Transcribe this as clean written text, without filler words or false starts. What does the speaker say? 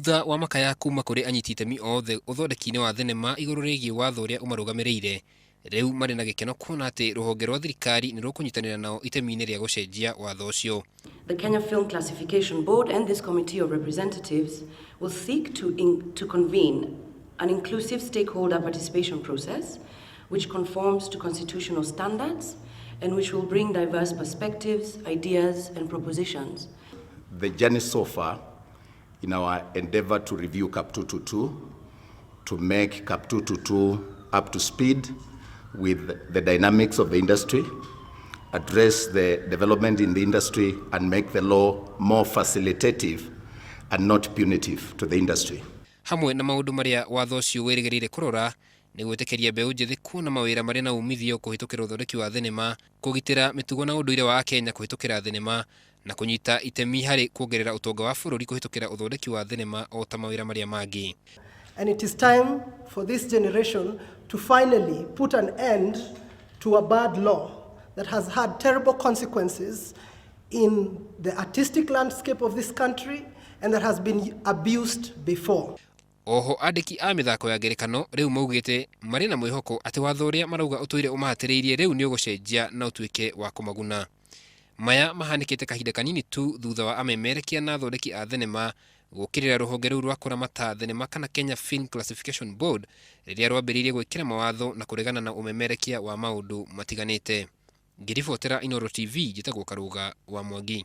Thutha wa makaya kuma kũrĩ anyiti itemi othe ũthondeki-inĩ wa thenema igũrũ rĩgiĩ watho ũrĩa ũmarũgamĩrĩire, rĩu marĩ na gĩkeno kuona atĩ rũhonge rwa thirikari nĩ rũkũnyitanĩra nao itemi-inĩ rĩa gũcenjia watho ũcio. The Kenya Film Classification Board and this Committee of Representatives will seek to convene an inclusive stakeholder participation process which conforms to constitutional standards and which will bring diverse perspectives, ideas, and propositions. The journey so far in our endeavor to review CAP 222, to make CAP 222 up to speed with the dynamics of the industry, address the development in the industry, and make the law more facilitative and not punitive to the industry. Hamwe na maũndũ marĩa watho ũcio wĩrĩgĩrĩire kũrora nĩ gwĩtĩkĩria mbeũ njĩthĩ kuona mawĩra marĩ na umithio kũhĩtũkĩra ũthondeki wa thenema, kũgitĩra mĩtugo na ũndũire wa Akenya kũhĩtũkĩra thenema, na kũnyita itemi harĩ kuongerera ũtonga wa bũrũri kũhĩtũkĩra ũthondeki wa thenema o ta mawĩra marĩa mangĩ. And it is time for this generation to finally put an end to a bad law that has had terrible consequences in the artistic landscape of this country and that has been abused before. Oho andĩki a mĩthako ya ngerekano rĩu maugĩte marĩ na mwĩhoko atĩ watho ũrĩa marauga ũtũire ũmahatĩrĩirie rĩu nĩ ũgũcenjia na ũtuĩke wa kũmaguna. Maya mahanĩkĩte kahinda kanini tu thutha wa amemerekia na athondeki a thenema gũkĩrĩra rũhonge rũu rwa kũramata thenema kana Kenya Film Classification Board rĩrĩa rwambĩrĩirie gwĩkĩra mawatho na kũregana na ũmemerekia wa maũndũ matiganĩte. Ngĩribotera Inooro TV, njĩtagwo Karũga wa Mwangi.